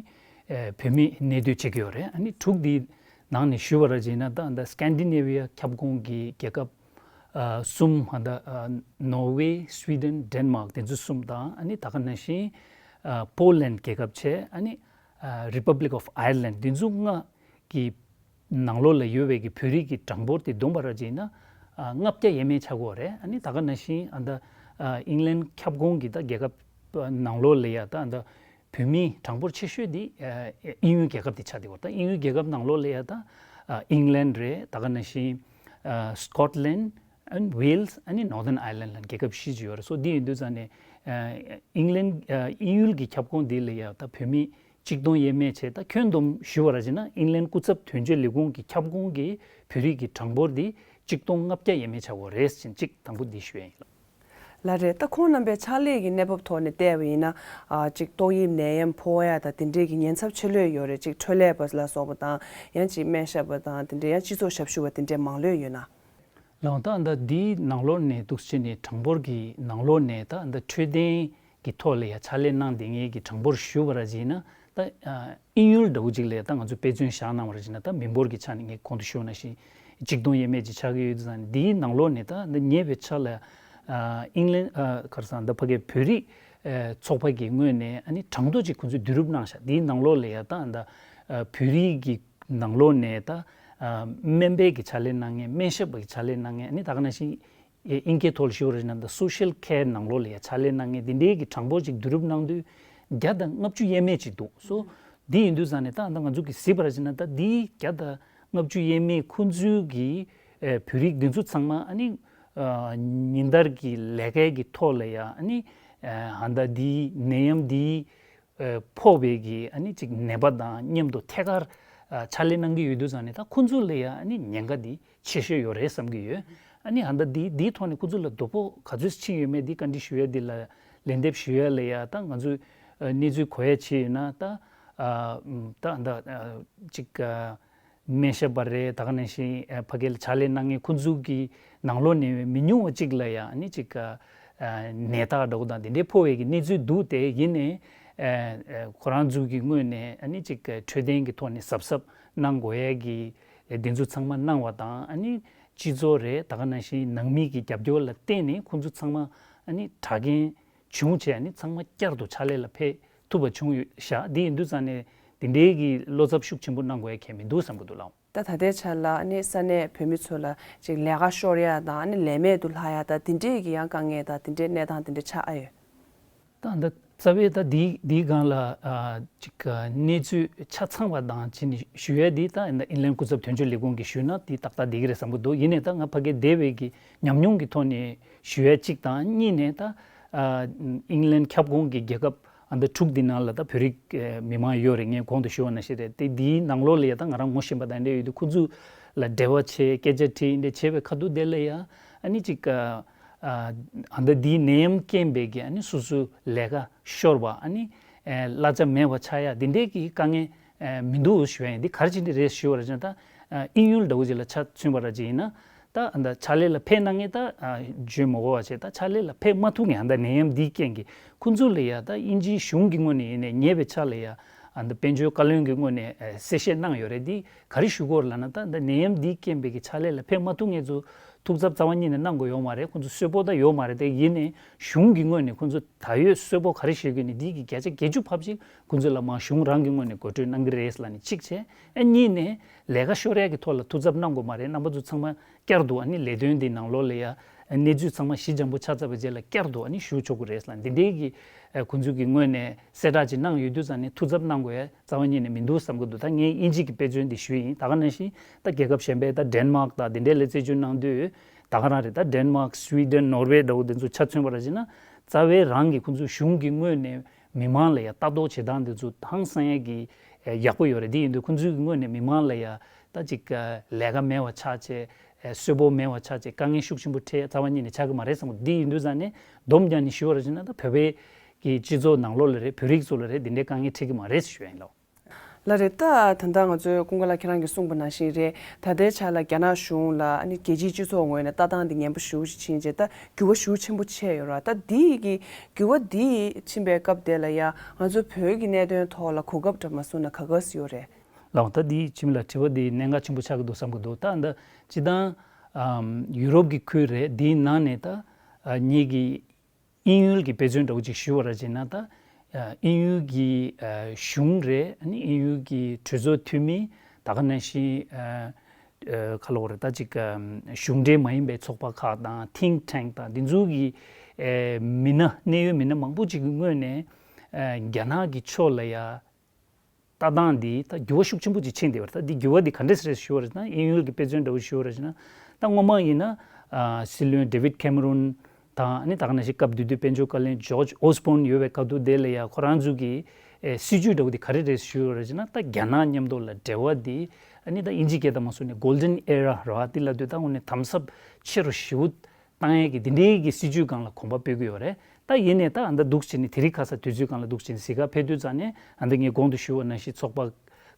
ཨེ་བོད་མི་གནས་སྡོད་བྱེད་ཀྱི་ཡོད་རེད། ཨ་ནི་དྲུག་འདིའི་ནང་ནས་ཞུ་བ་ར་བྱས་ན་ད་ད་སྐན་ཌི་ནེ་བི་ཡ་ཁྱབ་ཁོངས་ཀྱི་རྒྱལ་ཁབ་ཨ་གསུམ། ཨ་ད་ཨ་ནོར་ཝེ། སུའི་ཌེན། ཌེན་མཱག་དེ་ཚོ་གསུམ་དང་། ཨ་ནི་ད་ག་ནང་བཞིན་ཨ་པོ་ལན་རྒྱལ་ཁབ་བྱས། ཨ་ནི་ཨ་Republic of Ireland དེ་ཚོ་ལྔ་གི་ནང་ལོགས་ལ་ཡོད་པའི་གི་བོད་རིགས་ཀྱི་གྲངས་འབོར་དེ་བསྡོམས་པ་ར་བྱས་ན་ཨ་ལྔ་བརྒྱ་ཡས་མས་ཆགས་ཀྱི་ཡོད་རེད། ཨ་ནི་ད་ག་ནང་བཞིན་ཨ་ད་ཨ་ཨིང་ལན་ཁྱབ་ཁོངས་ཀྱི་ད་རྒྱལ་ཁབ་ནང་ལོགས་ལ་ཡ་ད་ཨ་ད་བོད་མིའི་གྲངས་འབོར་ཆེ་ཤོས་དེ་ཨ་དབྱིན་ཡུལ་རྒྱལ་ཁབ་དེ་ཆགས་བསྡད་ཡོད་རེད། ད་དབྱིན་ཡུལ་རྒྱལ་ཁབ་ནང་ལོགས་ལ་ཡ་ད་ཨ་ཨིང་ལན་རེད། ད་ག་ནང་བཞིན་ཨ་སི་ཀོཊ་ལན། ཨན་ཝེལ་སི། ཨ་ནི་ནོར་ཐརན་ཨའི་ལན་ལ་རྒྱལ་ཁབ་བཞི་ཅིག་ཡོད་རེད། སོ་འདི་ཡིན་དུས་ཙང་ནས་ཨ་ཨིང་ལན་ཨ་དབྱིན་ཡུལ་གྱི་ཁྱབ་ཁོངས་འདི་ལ་ཡ་ད་བོད་མི་གཅིག་སྟོང་ཡས་མས་བྱས། ད་ཁྱོན་བསྡོམས་ཞུ་བ་ར་བྱས་ན་ཨིང་ལན་སྐུ་ཚབ་དོན་གཅོད་ལས་ཁུངས་ཀྱི་ཁྱབ་ཁོངས་ཀྱི་བོད་རིགས་ཀྱི་གྲངས་འབོར་འདི་གཅིག་སྟོང་ལྔ་བརྒྱ་ཡས་མས་ཆགས་ཀྱི་ཡོད་རེད་ཟེར་གཅིག་དང་པོ་འདི་ཞུ་ཡ་ཡིན། ལགས་རེད། ད་ཁོང་རྣམ་པའི་ཕྱག་ལས་ཀྱི་གནས་བབ་ཐོག་ནས་བལྟས་པ་ཡིན་ན་ཨ་གཅིག་ཏོག་དབྱིབས་ནད་ཡམས་ཕོག་ཡ་དང་དེ་འདྲས་ཀྱི་ཉེན་ཚབས་ཆེ་ལོས་ཡོད་རེད། གཅིག་འཕྲོད་ལས་པ་ལ་སོགས་པ་དང་ཡང་གཅིག་སྨན་ཞབས་པ་དང་དེ་འདྲས། ཡང་སྤྱི་ཚོགས་ཞབས་ཞུ་བ་དེ་འདྲས་མང་ལོས་ཡོད་ན། ལགས་འོང་། ད་ད་འདིའི་ནང་ལོགས་ནས་འདུག་སེ་བྱས་ནས་གྲངས་འབོར་གྱི་ནང་ལོགས་ནས་ད་ད་འཕྲོད་བསྟེན་གྱི་ཐོག་ལ་ཡ་ཕྱག་ལས་གནང་བསྡད་མཁན་གྱི་གྲངས་འབོར་ཞུ་བ་ར་བྱས་ན་ད་ཨ་དབྱིན་ཡུལ་འདྲ་བོ་ཅིག་ལ་ད་ང་ཚོས་དཔེ་མཚོན་བཞག་གནང་བ་ར་བྱས་ན་ད་མི་འབོར་གྱི་ཆ་ནས་ངས་གོང་དུ་ཞུས་པ་ནང་བཞིན་གཅིག་སྟོང་ཡས་མས་ཅིག་ཆགས་ཀྱི་ཡོད་དུས་ཙང་འདིའི་ནང་ལོགས་ནས་ད་ད་ཉེ་བའི་ཆར་ལ་ཨ་ཨིང་ལན་ཨ་ག་རེ་ཟེར་ད་ཕ་གིའི་བོད་རིགས་ཨ་ཚོགས་པ་གི་ངོས་ནས་ཨ་ནི་གྲངས་ཐོ་ཅིག་ཁོང་ཚོས་བསྡུ་རུབ་གནང་ཤག་འདིའི་ནང་ལོགས་ལ་ཡ་ད་ད་ཨ་བོད་རིགས་ཀྱི་ནང་ལོགས་ནས་ད་ཨ་སྨན་པའི་གི་ཕྱག་ལས་གནང་མཁན། སྨན་ཞབས་པ་གི་ཕྱག་ལས་གནང་མཁན། ཨ་ནི་ད་ག་ནང་བཞིན་ཨིན་སྐད་ཐོག་ལ་ཞུ་བ་རེད་ན་ད་སོ་ཤལ་ཁེར་ནང་ལོགས་ལ་ཡ་ཕྱག་ལས་གནང་མཁན་འདི་འདྲའི་གི་གྲངས་འབོར་ཅིག་བསྡུ་རུབ་གནང་དུས་བརྒྱ་དང་ལྔ་བཅུ་ཡས་མས་ཅིག་འདུག་སོ་འདི་ཡིན་དུས་ཙང་ནས་ད་ད་ང་ཚོ་གི་གཟིགས་པ་ར་བྱས་ན་ད་འདི་བརྒྱ་དང་ལྔ་བཅུ་ཡས་མས་ཁོང་ཚོའི་གི་ཨེ་བོད་རིགས་འདི་ཚོ་ཚང་མ་ཨ་ནི་ཨ་ཉིན་ལྟར་གི་ལས་ཀའི་གི་ཐོག་ལ་ཡ་ཨ་ནི་ཨ་ད་འདི་ནད་ཡམས་འདི་ཨ་ཕོག་པའི་གི་ཨ་ནི་ཅིག་ནད་པ་དང་མཉམ་དུ་ཐད་ཀར་ཨ་ཕྱག་ལས་གནང་གི་ཡོད་དུས་ཙང་ནས་ད་ཁོང་ཚོ་ལ་ཡ་ཨ་ནི་ཉེན་ཁ་འདི་ཆེ་ཤོས་ཡོད་རེད་བསམ་གི་ཡོད། ཨ་ནི་ཨ་ད་འདི་འདིའི་ཐོག་ནས་ཁོང་ཚོ་ལ་དོ་ཕོག་ག་ཚོད་ཕྱིན་ཡོད་མེད་འདི་བཀའ་འདྲི་ཞུ་ཡ་འདི་ལ་ལན་འདེབས་ཞུ་ཡ་ལ་ཡ་ད་ང་ཚོས་ཨ་གནས་ཚུལ་གོ་ཡ་ཆེ་ཡོད་ན་ད་ཨ་ད་ད་ཨ་ཅིག་ཨ་སྨན་ཞབས་པ་རེད། ད་ག་ནང་བཞིན་ཨ་ཕ་གི་ལ་ཕྱག་ལས་གནང་མཁན་ཁོང་ཚོ་གི་ནང་ལོགས་ནས་མི་ཉུང་བ་གཅིག་ལ་ཡང་ཨ་ནི་ཅིག་ཨ་ནད་རྟགས་འདྲ་བོ་དང་དེ་འདྲའི་ཕོག་པའི་གི་གནས་ཚུལ་འདུག་དེ་ཡིན་ནའི་ཨ་ཨ་ཁོ་རང་ཚོ་གི་ངོས་ནས་ཨ་ནི་ཅིག་ཨ་འཕྲོད་བསྟེན་གི་ཐོག་ནས་གཟབ་གཟབ་གནང་དགོས་ཡ་གི་ཨ་དེ་ཚོ་ཚང་མ་གནང་བ་དང་། ཨ་ནི་སྤྱི་ཚོགས་རེད། ད་ག་ནང་བཞིན་ནང་མི་གི་རྒྱབ་སྐྱོར་ལ་བརྟེན་ནས་ཁོང་ཚོ་ཚང་མ་ཨ་ནི་དྲག་རྐྱེན་བྱུང་བྱས་ཨ་ནི་ཚང་མ་བསྐྱར་དུ་ཕྱག་ལས་ལ་ཕེབས་ཐུབ་པ་བྱུང་ཡོད་ཤག་འདི་ཡིན་དུས་ཙང་ནས་དེ་འདྲའི་གི་བློ་འཚབ་ཤུགས་ཆེན་པོ་གནང་དགོས་ཡ་གང་ཡང་མི་འདུག་བསམ་གི་འདུག་ལགས། ད་ད་ལྟའི་ཆར་ལ་ཨ་ནི་ས་གནས་བོད་མི་ཚོ་ལ་ཅིག་ལས་ཀ་ཤོར་ཡ་དང་ཨ་ནི་ལས་མེད་དུ་ལྷག་ཡ་དང་དེ་འདྲའི་གི་ཡང་དཀའ་ངལ་དང་དེ་འདྲའི་གནས་སྟངས་དེ་འདྲ་ཆགས་ཨ་ཡོད། ད་ད་རྩ་བའི་ད་འདི་འདིའི་སྒང་ལ་ཨ་ཅིག་གནས་ཚུལ་ཆ་ཚང་བ་དང་བྱས་ནས་ཞུ་ཡ་འདི་ད་ཨིན་ལན་སྐུ་ཚབ་དོན་གཅོད་ལས་ཁུངས་ཀྱིས་ཞུས་ན་དེ་ཏག་ཏག་བསྡད་ཀྱི་རེད་བསམ་གི་འདུག་ཡིན་ནའི་ད་ང་ཕ་གིར་བསྡད་པའི་གི་ཉམས་མྱོང་གི་ཐོག་ནས་ཞུ་ཡ་གཅིག་དང་། གཉིས་ནས་ད་ཨ་ཨིན་ལན་ཁྱབ་ཁོངས་ཀྱི་རྒྱལ་ཁབ་ཨ་ད་དྲུག་འདི་ནང་ལ་ད་བོད་རིགས་ཨ་མི་མང་ཡོད་རེད། ངས་གོང་དུ་ཞུས་པ་ནང་བཞིན་རེད། དེ་འདིའི་ནང་ལོགས་ལ་ཡ་ད་ང་རང་ངོ་ཤེས་པ་དང་འདྲ་ཡོད་དུས་ཁོ་ཚོ་ལ་འབྲེལ་བ་བྱས་སྐད་ཆ་དྲིས་འདྲ་བྱས་པའི་ཁ་ཐུག་དེ་ལ་ཡ་ཨ་ནི་ཅིག་ཨ་ཨ་ད་འདིའི་ནད་ཡམས་རྐྱེན་པས་ཀྱི་ཨ་ནི་སོ་སོའི་ལས་ཀ་ཤོར་བ། ཨ་ནི་ཨ་གླ་ཆ་མེད་པ་ཆགས་ཡ་འདི་འདྲའི་གི་དཀའ་ངལ་ཨ་མི་འདུག་ཞུ་ཡ་ཡིན། འདི་ག་རེ་བྱས་ནས་རེད་ཞུ་བ་ར་བྱས་ན་ད་ཨ་དབྱིན་ཡུལ་འདྲ་བོ་ཅིག་ལ་ཆ་མཚོན་པ་ར་ཅིག་ཡིན་ན། ད་ཨ་ད་ཕྱག་ལས་ལ་ཕེབས་གནང་མཁན་ད་ཨ་བརྗོད་མ་དགོས་པ་བྱས། ད་ཕྱག་ལས་ལ་ཕེབས་མ་ཐུབ་མཁན་ཨ་ད་ནད་ཡམས་འདིའི་རྐྱེན་གྱིས་ཁོང་ཚོ་ལ་ཡ་ད་དབྱིན་ཇིའི་གཞུང་གི་ངོས་ནས་ཡིན་ནའི་ཉེ་བའི་ཆར་ལ་ཡ་ཨ་ད་དཔལ་འབྱོར་བཀའ་བློན་གྱི་ངོས་ནས་ཨ་གསལ་བཤད་གནང་ཡོད་རེད། འདི་ག་རེ་ཞུ་དགོས་རེད་ལབ་ན། ད་ད་ནད་ཡམས་འདིའི་རྐྱེན་པས་ཀྱི་ཕྱག་ལས་ལ་ཕེབས་མ་ཐུབ་མཁན་ཚོ་ཐུགས་འཚབ་རྩ་བ་ཉིད་ནས་གནང་དགོས་ཡོད་མ་རེད། ཁོང་ཚོ་གསོལ་ཕོགས་ད་ཡོད་མ་རེད། དེ་ཡིན་ནའི་གཞུང་གི་ངོས་ནས་ཁོང་ཚོ་ད་ཡོད་གསོལ་ཕོགས་ག་རེ་ཞུ་དགོས་ནི་འདི་གི་བརྒྱ་ཆ་བརྒྱད་ཅུ་ཕབ་ཅིག་ཁོང་ཚོ་ལ་མར་གཞུང་རང་གི་ངོས་ནས་འགོ་ཁྲིད་གནང་གི་རེད་ལབ་ནི་གཅིག་བྱས། ཨ་གཉིས་ནས་ལས་ཀ་ཤོར་ཡག་གི་ཐོག་ལ་ཐུགས་འཚབ་གནང་དགོས་མ་རེད། རྣམ་པ་ཚོ་ཚང་མ་བསྐྱར་དུ་ཨ་ནི་ལས་དོན་འདི་ནང་ལོགས་ལ་ཡ་གནས་ཚུལ་ཚང་མ་ཞི་འཇམ་པོ་ཆགས་ཚར་བའི་རྗེས་ལ་བསྐྱར་དུ་ཨ་ནི་ཞུ་ཆོག་གི་རེད་ལབ་འདི་འདྲའི་གི་ཁོང་ཚོ་གི་ངོས་ནས་གསལ་བསྒྲགས་ཅིག་གནང་ཡོད་དུས་ཙང་ནས་ཐུགས་འཚབ་གནང་དགོས་ཡ་རྩ་བ་ཉིད་ནས་མི་འདུག་བསམ་གི་འདུག་ད་ངས་དབྱིན་ཇི་གི་དཔེ་མཚོན་འདི་ཞུས་ཡིན། ད་ག་ནང་བཞིན་ད་རྒྱལ་ཁབ་གཞན་པའི་ད་ཌེན་མཱག་དང་འདི་འདྲའི་ལ་རྩད་གཅོད་གནང་དུས་ད་ག་རང་རེད། ད་ཌེན་མཱག། སུའི་ཌེན། ནོར་ཝེ་འདྲ་བོ་འདི་ཚོ་ཆ་མཚོན་པ་ར་བྱས་ན་རྩ་བའི་རང་གི་ཁོང་ཚོའི་གཞུང་གི་ངོས་ནས་མི་མང་ལ་ཡ་ལྟ་རྟོག་བྱེད་སྟངས་འདི་ཚོ་ཧང་སང་ཡ་གི་ཡག་པོ་ཡོད་རེད། འདི་ཡིན་དུས་ཁོང་ཚོའི་ངོས་ནས་མི་མང་ལ་ཡ་ད་ཅིག་ལས་ཀ་མེད་པ་ཆགས་བྱས། གསོལ་ཕོགས་མེད་པ་ཆགས་བྱས། དཀའ་ངལ་ཤུགས་ཆེན་པོ་འཕྲད་རྩ་བ་ཉིད་ནས་ཆགས་ཀྱི་མ་རེད་བསམ་གི། འདི་ཡིན་དུས་ཙང་ནས་སྡོམ་རྒྱག་ནས་ཞུ་བ་ར་བྱས་ན་ད་བོད་པའི་ གི་སྤྱི་ཚོགས་ནང་ལོགས་ལ་རེད། བོད་རིགས་ཚོ་ལ་རེད། འདི་འདྲའི་དཀའ་ངལ་འཕྲད་ཀྱི་མ་རེད་ཞུ་ཡ་ཡིན་ལགས། ལགས་རེད། ད་ད་ལྟ་ང་ཚོའི་ཀུན་དགའ་ལགས་ཁྱེད་རང་གིས་གསུངས་པ་ནང་བཞིན་རེད། ད་ལྟའི་ཆ་ལ་རྒྱ་ནག་གཞུང་ལ་ཨ་ནི་རྒྱལ་སྤྱིའི་སྤྱི་ཚོགས་ངོས་ནས་ལྟ་སྟངས་འདི་ངན་པ་ཞེ་པོ་ཅིག་ཕྱིན་རྗེས་ད་འགྱུར་བ་ཞེ་པོ་ཆེན་པོ་ཕྱིན་ཡོད་རེད། ད་འདི་གི་འགྱུར་བ་འདི་ཕྱིན་པའི་སྐབས་དེ་ལ་ཡ་ང་ཚོ་བོད་ཀྱི་གནད་དོན་ཐོག་ལ་གོ་སྐབས་འདྲ་མ་བཟུང་ན་ག་ག་ཟེ་ཡོད་རེད། ལགས། ད་འདི་ཕྱི་མི་ལ་དྲི་བ་འདི་གནད་འགག་ཆེན་པོ་ཆགས་ཀྱི་འདུག་བསམ་གྱི་འདུག་ད་འདི་སྤྱིར་བཏང་ཨམ་ཡུ་རོབ་ཀྱི་ཁུལ་རེད། འདིའི་ནང་ནས་ད་ཨ་ངེད་ཀྱི་དབྱིན་ཡུལ་གྱི་དཔེ་མཚོན་འདྲ་བོ་ཅིག་ཞུ་བ་ར་བྱས་ན། ད་ཨ་དབྱིན་ཡུལ་གྱི་ཨ་གཞུང་རེད། ཨ་ནི་དབྱིན་ཡུལ་གྱི་གྲོས་ཚོགས་འཐུས་མི། ད་ག་ནང་བཞིན་ཨ་ཨ་ག་ལབ་དགོས་རེད། ད་ཅིག་ཨ་གཞུང་འབྲེལ་མ་ཡིན་པའི་ཚོགས་པ་ཁག་དང་think tank དང་འདི་ཚོ་གི་ཨ་མི་སྣ་གནད་ཡོད་མི་སྣ་མང་པོ་ཅིག་གི་ངོས་ནས་ཨ་རྒྱ་ནག་གི་ཕྱོགས་ལ་ཡ་ལྟ་སྟངས་འདི་ད་འགྱུར་བ་ཤུགས་ཆེན་པོ་ཅིག་ཕྱིན་བསྡད་པ་རེད། ད་འདི་འགྱུར་བ་འདི་ག་འདྲས་རེད་ཞུ་བ་རེད་ན། དབྱིན་ཡུལ་གྱི་དཔེ་མཚོན་འདྲ་བོ་ཞུ་བ་རེད་ན། ད་སྔོན་མ་ཡིན་ན་ཨ་སྲིད་བློན་David Cameron དང་། ཨ་ནི་ད་ག་ནང་བཞིན་སྐབས་དེ་དུས་དཔལ་འབྱོར་བཀའ་བློན་George Osborne ཡོད་པའི་སྐབས་དུས་དེ་ལ་ཡ་ཁོ་རང་ཚོ་གི་ཨེ་སྲིད་ཇུས་འདྲ་བོ་འདི་ག་རེ་རེད་ཞུ་བ་རེད་ན། ད་རྒྱ་ནག་མཉམ་དུ་ལ་འབྲེལ་བ་འདི་ཨ་ནི་ད་དབྱིན་ཇིའི་སྐད་དང་མ་སོང་ནས་Golden Era རེད་བ། འདི་ལབ་དུས་ད་དངོས་གནས་དམ་ཟབ་ཆེ་རུ་ཞེ་པོ་བཏང་ཡས་ཀྱི་འདི་འདྲའི་གི་སྲིད་ཇུས་སྒང་ལ་གོམ་པ་སྤོས་ཀྱི་ཡོད་རེད། ད་ཡིན་ནའི་ད་ཨ་ད་འདུག་བྱས་ནས་དེ་རིང་ཁ་སང་དུས་ཚོད་སྒང་ལ་འདུག་བྱས་ནས་གཟིགས་ག་ཕེབས་དུས་ཙང་ནས། ཨ་ད་ངས་གོང་དུ་ཞུས་པ་ནང་བཞིན་ཚོགས་པ་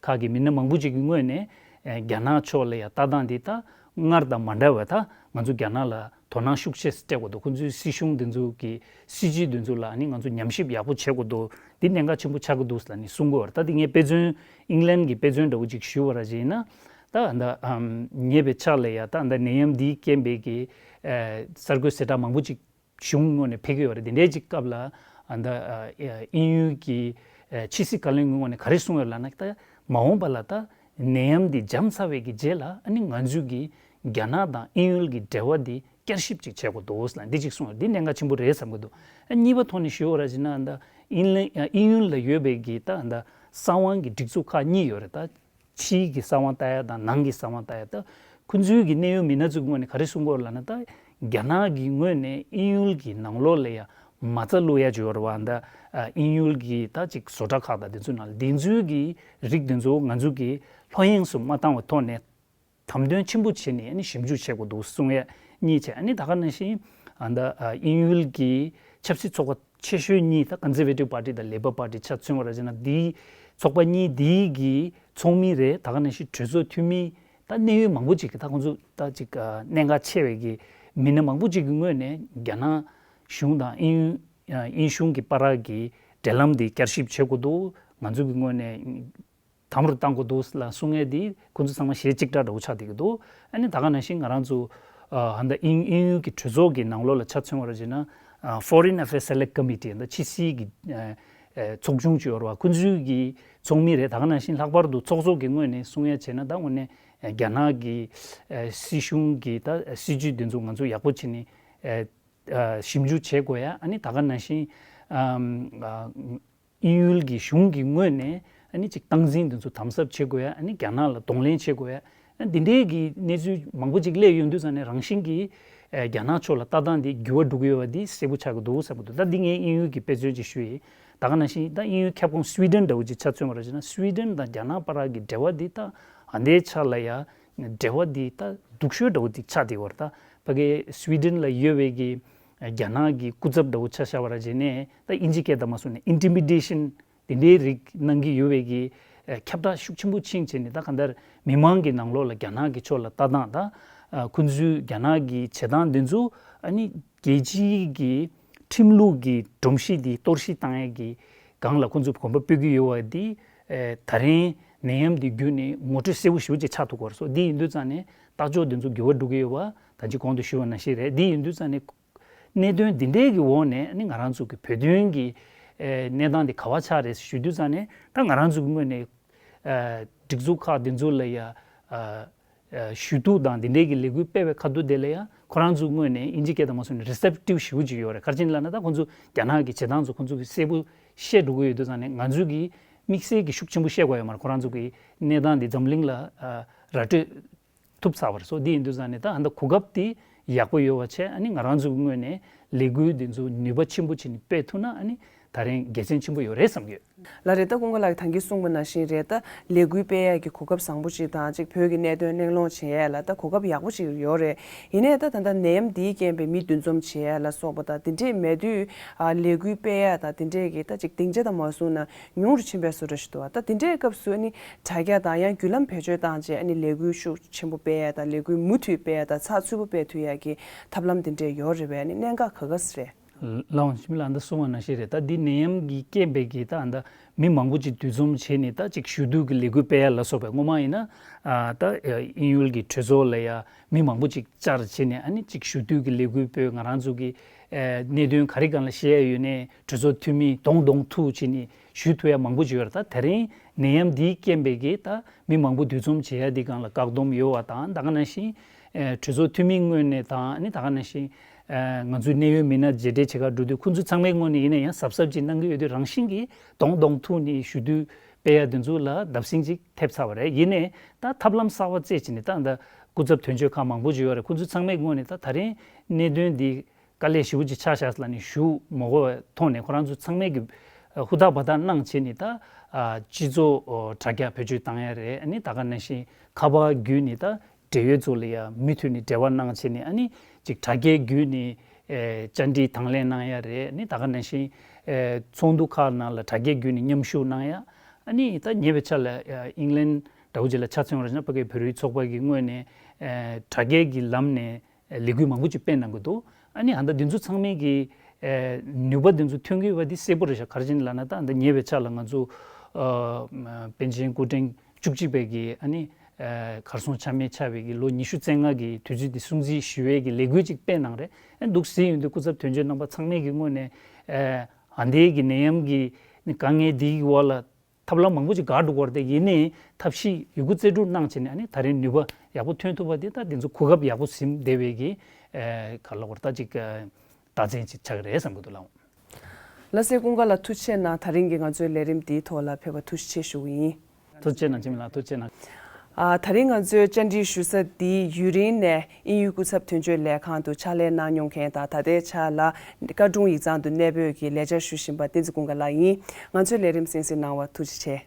ཁག་གི་མི་སྣ་མང་པོ་ཅིག་གི་ངོས་ནས་ཨེ་རྒྱ་ནག་ཕྱོགས་ལ་ཡ་ལྟ་སྟངས་འདི་ད་སྔར་དང་མ་འདྲ་བ། ད་ང་ཚོ་རྒྱ་ནག་ལ་དོ་སྣང་ཤུགས་ཆེ་སྤྲད་དགོས་འདུག་ཁོང་ཚོའི་སྲིད་གཞུང་འདི་ཚོ་གི་སྲིད་ཇུས་འདི་ཚོ་ལ་ཨ་ནི་ང་ཚོ་ཉམས་ཞིབ་ཡག་པོ་བྱེད་དགོས་འདུག་འདི་གནད་འགག་ཆེན་པོ་ཆགས་ཀྱི་འདུག་ལབ་ནས་གསུང་གི་ཡོད་རེད། ད་འདི་ངས་དཔེ་མཚོན་ཨིང་ལན་གྱི་དཔེ་མཚོན་འདྲ་བོ་ཅིག་ཞུས་པ་ར་བྱས་ན། ད་ཨ་ད་ཨམ་ཉེ་བའི་ཆར་ལ་ཡ་ད་ཨ་ད་ནད་ཡམས་འདིའི་རྐྱེན་པས་ཀྱི་ཨེ་གསར་འགོད་གསལ་བསྒྲགས་མང་པོ་ཅིག་གཞུང་ངོས་ནས་ཕེབས་ཀྱི་ཡོད་རེད། དེ་འདྲའི་ཅིག་སྐབས་ལ་ཨ་ད་ཨ་དབྱིན་ཡུལ་གྱི་ཨེ་ཕྱི་སྲིད་བཀའ་བློན་ངོས་ནས་ག་རེ་གསུངས་ཡོད་ལབ་ན། ད་མ་འོངས་པ་ལ་ད་ནད་ཡམས་འདི་འཇམ་ཚར་བའི་གི་རྗེས་ལ་ཨ་ནི་ང་ཚོས་ཀྱི་རྒྱ་ནག་དང་དབྱིན་ཡུལ་གྱི་འབྲེལ་བ་འདི་བསྐྱར་ཞིབ་ཅིག་བྱེད་དགོས་འདུག་ལབ་འདི་ཅིག་གསུངས་ཡོད། འདི་གནད་འགག་ཆེན་པོ་རེད་བསམ་གྱི་འདུག་ཨ་གཉིས་པ་ཐོག་ནས་ཞུ་བ་ར་བྱས་ན། ཨ་ད་དབྱིན་ལན་ཨ་དབྱིན་ཡུལ་ལ་ཡོད་པའི་གི་ད་ཨ་ད་གསང་བའི་གི་སྒྲིག་འཛུགས་ཁག་གཉིས་ཡོད་རེད། ད་ཕྱིའི་གི་གསང་བ་ལྟ་ཡ་དང་ནང་གི་གསང་བ་ལྟ་ཡ། ད་ཁོང་ཚོའི་གི་གནད་ཡོད་མི་སྣ་ཚོའི་ངོས་ནས་ག་རེ་གསུང་གི་ཡོད་ལབ་ན། ད་རྒྱ་ནག་གི་ངོས་ནས་དབྱིན་ཡུལ་གྱི་ནང་ལོགས་ལ་ཡ་མ་རྩ་བླུག་ཡ་ཅིག་ཡོད་རེད་བ། ད་ཨ་དབྱིན་ཡུལ་གྱི་ད་ཅིག་བཟོ་གྲྭ་ཁག་དང་དེ་ཚོའི་ནང་ལ་དེ་ཚོའི་གི་རིགས་དེ་ཚོ་ང་ཚོ་གི་ལྷོད་གཡེང་སུ་མ་བཏང་བའི་ཐོག་ནས་དམ་དོན་ཆེན་པོ་བྱས་ནས་ཨ་ནི་ཞིབ་འཇུག་བྱེད་དགོས་འདུག་གསུང་ཡ་གཉིས་བྱས། ཨ་ནི་ད་ག་ནང་བཞིན་ཨ་ད་ཨ་དབྱིན་ཡུལ་གྱི་ཆབ་སྲིད་ཚོགས་པ་ཆེ་ཤོས་གཉིས། ད་Conservative Party དང་Labor Party ཆ་མཚོན་པ་ར་བྱས་ན། འདིའི་ཚོགས་པ་གཉིས་འདིའི་གི་ཚོགས་མི་རེད། ད་ག་ནང་བཞིན་གྲོས་ཚོགས་འཐུས་མི་ད་གནད་ཡོད་མང་པོ་ཅིག་གི་ད་ཁོང་ཚོ་ད་ཅིག་ཨ་གནད་འགག་ཆེ་བའི་གི་མི་སྣ་མང་པོ་ཅིག་གི་ངོས་ནས་རྒྱ་ནག་གཞུང་དང་དབྱིན་ཨ་དབྱིན་གཞུང་གི་བར་གྱི་འབྲེལ་ལམ་འདི་བསྐྱར་ཞིབ་བྱེད་དགོས་འདུག་ང་ཚོ་གི་ངོས་ནས་དམ་རུ་གཏང་དགོས་འདུག་ལ་གསུང་ཡས་འདི་ཁོང་ཚོ་ཚང་མ་ཞལ་གཅིག་གྲགས་འདྲ་བོ་ཆགས་བསྡད་ཀྱི་འདུག་ཨ་ནི་ད་ག་ནང་བཞིན་ང་རང་ཚོ་ཨ་ད་དབྱིན་དབྱིན་ཡུལ་གྱི་གྲོས་ཚོགས་ཀྱི་ནང་ལོགས་ལ་ཆ་མཚོན་པ་ར་བྱས་ན། ཨ་Foreign Affairs Select Committee ད་ཕྱི་སྲིད་ཀྱི་ཨ་ཨ་ཚོགས་ཆུང་ཅིག་ཡོད་རེད་བ། ཁོང་ཚོའི་གི་ཚོགས་མི་རེད། ད་ག་ནང་བཞིན་ལྷག་པར་དུ་ཚོགས་གཙོ་གི་ངོས་ནས་གསུང་ཡ་བྱས་ན། ད་དངོས་གནས་ཨ་རྒྱ་ནག་གི་ཨ་སྲིད་གཞུང་གི་ད་སྲིད་ཇུས་འདི་ཚོ་ང་ཚོ་ཡག་པོ་བྱས་ནས་ཨ་ཨ་ཞིབ་འཇུག་བྱེད་དགོས་ཡ། ཨ་ནི་ད་ག་ནང་བཞིན་ཨམ་ཨ་དབྱིན་ཡུལ་གྱི་གཞུང་གི་ངོས་ནས་ཨ་ནི་ཅིག་སྟངས་འཛིན་འདི་ཚོ་དམ་ཟབ་བྱེད་དགོས་ཡ། ཨ་ནི་རྒྱ་ནག་ལ་གདོང་ལེན་བྱེད་དགོས་ཡ། ཨ་འདི་འདྲའི་གི་གནས་ཚུལ་མང་པོ་ཅིག་སླེབས་ཡོང་དུས་ཙང་ནས་རང་བཞིན་གྱིས་ཨ་རྒྱ་ནག་ཕྱོགས་ལ་ལྟ་སྟངས་འདི་འགྱུར་བ་འགྲོ་གི་ཡོད་པ་འདི་གསལ་པོ་ཆགས་ཀྱི་འདུག་བསམ་གྱི་འདུག་ད་འདི་ངས་དབྱིན་ཡུལ་གྱི་དཔེ་མཚོན་ཅིག་ཞུ་ཡིན། ད་ག་ནང་བཞིན་ད་དབྱིན་ཡུལ་ཁྱབ་ཁོངས་སུའེ་ཌེན་འདྲ་བོ་ཅིག་ཆ་མཚོན་པ་ར་བྱས་ན། སུའེ་ཌེན་དང་རྒྱ་ནག་བར་གྱི་འབྲེལ་བ་འདི་ད་ཨ་འདའི་ཆ་ལ་ཡ་འབྲེལ་བ་འདི་ད་སྡུག་ཤོས་འདྲ་བོ་ཅིག་ཆགས་བསྡད་ཡོད་རེད། ད་ཕ་གི་སུའེ་ཌེན་ལ་ཡོད་པའི་གི་རྒྱ་ནག་གི་སྐུ་ཚབ་འདྲ་བོ་ཆ་བཞག་པ་ར་བྱས་ནས། ད་དབྱིན་ཇི་སྐད་དང་མ་སོང་ནས་ཨིན་ཊི་མི་ཌེ་ཤན་དེ་འདྲའི་རིགས་གནང་གི་ཡོད་པའི་གི་ཨ་ཁྱབ་བསྒྲགས་ཤུགས་ཆེན་པོ་ཕྱིན་བྱས་ནས། ད་གང་ལྟར་མི་མང་གི་ནང་ལོགས་ལ་རྒྱ་ནག་གི་ཕྱོགས་ལ་ལྟ་སྟངས་དང་། ཨ་ཁོང་ཚོའི་རྒྱ་ནག་གི་བྱེད་སྟངས་འདི་ཚོ་ཨ་ནི་རྒྱལ་སྤྱིའི་གི་ཁྲིམས་ལུགས་ཀྱི་སྒྲོམ་གཞི་འདི་གཏོར་བཤིག་བཏང་ཡས་ཀྱི་སྒང་ལ་ཁོང་ཚོས་གོམ་པ་སྤོས་ཀྱི་ཡོད་པ་འདི། ཨེ་ད་རིང་ནད་ཡམས་འདི་བརྒྱུད་ནས་ངོ་སྤྲོད་གསལ་པོ་ཞེ་པོ་ཅིག་ཆགས་ཐུབ་ཀྱི་ཡོད་རེད་སོ། འདི་ཡིན་དུས་ཙང་ནས་ལྟ་ཕྱོགས་འདི་ཚོ་འགྱུར་བ་འགྲོ་གི་ཡོད་པ་ད་ཅི་གོང་དུ་ཞུས་པ་ནང་བཞིན་རེད། འདི་ཡིན་དུས་ཙང་ནས་གནད་དོན་འདི་འདྲའི་གི་འོག་ནས་ཨ་ནི་ང་རང་ཚོ་གི་བོད་དོན་གྱི་ཨེ་གནས་སྟངས་འདི་ག་པར་ཆགས་རེད་ཞུ་དུས་ཙང་ནས། ད་ང་རང་ཚོ་གི་ངོས་ནས་ཨེ་སྒྲིག་འཛུགས་ཁག་འདི་ཚོ་ལ་ཡ་ཨ་ཨ་ཞུ་གཏུག་དང་འདི་འདྲའི་གི་ལས་འགུལ་སྤེལ་བའི་ཁ་ཐུག་དེ་ལ་ཡ་ཁོ་རང་ཚོའི་ངོས་ནས་དབྱིན་ཇི་སྐད་དང་མ་སོང་ནས་རི་སེབ་ཊིབ་ཞེ་པོ་ཅིག་ཡོད་རེད། ག་རེ་བྱས་ནས་ལབ་ན། ད་ཁོང་ཚོ་རྒྱ་ནག་གི་བྱེད་སྟངས་ཚོ་ཁོང་ཚོ་གིས་གསལ་པོ་བཤད་འགྲོ་གི་ཡོད་དུས་ཙང་ནས། ང་ཚོས་ཀྱིས་དམིགས་བསལ་གྱི་ཤུགས་ཆེན་པོ་བཤད་དགོས་ཡོད་མ་རེད། ཁོ་རང་ཚོ་གི་གནས་སྟངས་འདི་འཛམ་གླིང་ལ་ཨ་ར་སྤྲོད་ཐུབ་ཚར་བ་རེད་སོ། འདི་ཡིན་དུས་ཙང་ནས་ད་ཨ་ད་གོ་སྐབས་འདི་ཡག་པོ་ཡོད་པ་བྱས། ཨ་ནི་ང་རང་ཚོ་གི་ངོས་ནས་ལས་འགུལ་འདི་ཚོ་ནུས་པ་ཆེན་པོ་བྱས་ནས་སྤེལ་ཐུབ་ན། ཨ་ནི་ ད་རིང་དགེ་མཚན་ཆེན་པོ་ཡོད་རེད་བསམ་གྱི་ཡོད། ལགས་རེད། ད་ཀུན་དགའ་ལགས་ཀྱིས་ད་གིན་གསུངས་པ་ནང་བཞིན་རེད། ད་ལས་འགུལ་སྤེལ་ཡས་ཀྱི་གོ་སྐབས་བཟང་པོ་ཅིག་དང་ཅིག་བོད་ཀྱི་གནད་དོན་གླེང་སློང་བྱེད་ཡས་ལ་ད་གོ་སྐབས་ཡག་པོ་ཅིག་ཡོད་རེད། ཡིན་ནའི་ད་ད་ལྟ་ནད་ཡམས་འདིའི་རྐྱེན་པས་མི་འདུ་འཛོམས་བྱེད་ཡས་ལ་སོགས་པ་དང་དེ་འདྲས་མེད་དུས་ཨ་ལས་འགུལ་སྤེལ་ཡས་དང་དེ་འདྲས་ཀྱི་ད་ཅིག་སྡིངས་ཆ་དང་མ་བཟུང་ན་ཉུང་རུ་ཕྱིན་པའི་བཟོ་འདྲ་ཞིག་འདུག་ད་དེ་འདྲའི་སྐབས་སུ་ཨ་ནི་དྲ་རྒྱ་དང་ཡང་བརྒྱུད་ལམ་བེད་སྤྱོད་བཏང་རྗེས་ཨ་ནི་ལས་འགུལ་ཤུགས་ཆེན་པོ་སྤེལ་ཡས་དང་ལས་འགུལ་མུ་མཐུད་སྤེལ་ཡས་དང་ཚགས་ཚུད་པོ་སྤེལ་ཐུབ་ཡས་ཀྱི་ཐབས་ལམ་དེ་འདྲས་ཡོད་རེད་པས། ཨ་ནི་གནད་འགག་ག་ག་སེ་རེད། ལའང་འཆི་མེད་ལགས་འདི་གསུངས་པ་ནང་བཞིན་རེད། ད་འདི་ནད་ཡམས་ཀྱི་རྐྱེན་པས་ཀྱི་ད་ད་མི་མང་པོ་ཅིག་འདུ་འཛོམས་བྱས་ནས་ད་ཅིག་ཞུ་གཏུག་གི་ལས་འགུལ་སྤེལ་ཡ་ལ་སོགས་པའི་སྔོན་མ་ཡིན་ན་ཨ་ད་དབྱིན་ཡུལ་གྱི་གྲོས་ཚོགས་ལ་ཡ་མི་མང་པོ་ཅིག་བཅར་བྱས་ནས་ཨ་ནི་ཅིག་ཞུ་གཏུག་གི་ལས་འགུལ་སྤེལ། ང་རང་ཚོ་གི་ཨ་གནད་དོན་ག་རེ་སྒང་ལ་བཤད་ཡ་ཡོད་ནའི་གྲོས་ཚོགས་འཐུས་མི་གདོང་གདོང་ཐུག་བྱས་ནས་ཞུ་ཐུབ་ཡ་མང་པོ་ཅིག་ཡོད་རེད། ད་དེ་རིང་ནད་ཡམས་འདིའི་རྐྱེན་པས་ཀྱི་ད་མི་མང་པོ་འདུ་འཛོམས་བྱེད་ཡ་འདི་སྒང་ལ་བཀག་སྡོམ་ཡོད་པ་དང་ད་ག་ནང་བཞིན་ཨ་གྲོས་ཚོགས་འཐུས་མི་ངོས་ནས་དང་ཨ་ནི་ད་ག་ནང་བཞིན་ཨ་ང་ཚོའི་གནད་ཡོད་མི་སྣ་མཇལ་འཕྲད་བྱེད་གར་འགྲོ་དུས་ཁོང་ཚོ་ཚང་མའི་ངོས་ནས་ཡིན་ན་ཡང་གཟབ་གཟབ་ཅིག་གནང་གི་ཡོད་དུས་རང་བཞིན་གྱིས་གདོང་གདོང་ཐུག་ནས་ཞུ་གཏུག་སྤེལ་ཡ་དེ་ཚོ་ལ་བརྡབ་གསིག་ཅིག་ཐེབས་ཚར་བ་རེད། ཡིན་ནའི་ད་ཐབས་ལམ་གསར་པ་བཙལ་བྱས་ནས་ད་ད་སྐུ་ཚབ་དོན་གཅོད་ཁག་མང་པོ་ཅིག་ཡོད་རེད། ཁོང་ཚོ་ཚང་མའི་ངོས་ནས་ད་ད་རིང་གནད་དོན་འདི་དཀའ་ལས་ཞེ་པོ་ཅིག་ཆགས་ཤག་ལབ་ནས་ཞུ་མ་དགོས་པའི་ཐོག་ནས་ཁོ་རང་ཚོ་ཚང་མས་ཀྱི་ཧུར་ཐག་འབད་ཐག་གནང་བྱས་ནས་ད་ཨ་སྤྱི་ཚོགས་ཨོ་དྲ་རྒྱ་བེད་སྤྱོད་བཏང་ཡ་རེད། ཨ་ནི་ད་ག་ནང་བཞིན་ཁ་པར་བརྒྱུད་ནས་ད་འབྲེལ་ཡོད་ཚོ་ལ་ཡ་མུ་མཐུད་ནས་འབྲེལ་བ་གནང་བྱས་ནས་ཨ་ནི་ཅིག་དྲ་རྒྱའི་བརྒྱུད་ནས་ཨེ་བཅར་འདྲི་དང་ལེན་གནང་ཡ་རེད། ཨ་ནི་ད་ག་ནང་བཞིན་ཨེ་ཚོགས་འདུ་ཁག་ནང་ལ་དྲ་རྒྱའི་བརྒྱུད་ནས་མཉམ་ཞུགས་གནང་ཡ། ཨ་ནི་ད་ཉེ་བའི་ཆར་ལ་ཨ་ཨིང་ལན་འདྲ་བོ་ཅིག་ལ་ཆ་མཚོན་པ་རེད་ན་ཕ་གིའི་བོད་རིགས་ཚོགས་པ་གི་ངོས་ནས་ཨེ་དྲ་རྒྱའི་གི་ལམ་ནས་ལས་འགུལ་མང་པོ་ཅིག་སྤེལ་གནང་གི་འདུག་ཨ་ནི་ཨ་ད་འདི་ཚོ་ཚང་མས་ཀྱི་ཨེ་ནུས་པ་འདི་ཚོ་ཐོན་གྱི་ཡོད་པ་འདི་གསལ་པོ་རེད་ཤག་ག་རེ་བྱས་ནས་ལབ་ན་ད་ཨ་ད་ཉེ་བའི་ཆར་ལ་ང་ཚོ་ཨ་པཎ་ཆེན་སྐུ་ཕྲེང་བཅུ་གཅིག་པའི་གི་ཨ་ནི་ཨེ་གར་སོང་ཆ་མེད་ཆགས་པའི་གི་ལོ་ཉི་ཤུ་རྩ་ལྔ་གི་དུས་ཚོད་འདི་སྲུང་བརྩི་ཞུ་བའི་གི་ལས་འགུལ་ཅིག་སྤེལ་གནང་རེད། ཨ་འདུག་སེ་ཡིན་དུས་སྐུ་ཚབ་དོན་གཅོད་རྣམ་པ་ཚང་མས་ཀྱི་ངོས་ནས་ཨེ་ཨ་འདིའི་གི་ནད་ཡམས་ཀྱི་དཀའ་ངལ་འདིའི་གི་འོག་ལ་ཐབས་ལམ་མང་པོ་ཅིག་འགག་འགྲོ་གི་རེད་དེ། ཡིན་ནའི་ཐབས་ཤེས་ཡོད་རྒུ་རྩལ་སྤྲུགས་གནང་བྱས་ནས་ཨ་ནི་ད་རིང་ནུས་པ་ཡག་པོ་ཐོན་ཐུབ་པ་དེ་ད་འདི་ཚོ་གོ་སྐབས་ཡག་པོ་ཟིན་བསྡད་པའི་གི་ཨེ་ག་ལ་བར་ད་ཅིག་ཨེ་རྟགས་མཚན་ཅིག་ཆགས་ཀྱི་རེད་བསམ་གྱི་འདུག་ལགས། ལགས་སེ་ཀུན་དགའ་ལགས་ཐུགས་རྗེ་གནང་། ད་རིང་གི་ང་ཚོའི་ལས་རིམ་འདིའི་ཐོག་ལ་ཕེབས་པ་ཐུགས་རྗེ་ཆེ་ཞུ་གི་ཡིན། ཐུགས་རྗེ་གནང་འཆི་མེད་ལགས། ཐུགས་རྗེ་གནང་། ཨ་ད་རིང་ང་ཚོའི་བཅར་འདྲི་ཞུ་ས་འདི་ཡུན་རིང་ནས་དབྱིན་ཡུལ་སྐུ་ཚབ་དོན་གཅོད་ལས་ཁང་དུ་ཕྱག་ལས་གནང་མྱོང་མཁན་དང་ད་ལྟའི་ཆར་ལ་ཀ་ཀྲུང་ཡིག་ཚང་དུ་གནས་སྤོས་ཀྱི་ལས་བྱ་ཞུ་བཞིན་པ་བསྟན་འཛིན་ཀུན་དགའ་ལགས་ཡིན། ང་ཚོའི་ལས་རིམ་གསན་གཟིགས་གནང་བར་ཐུགས་རྗེ་ཆེ།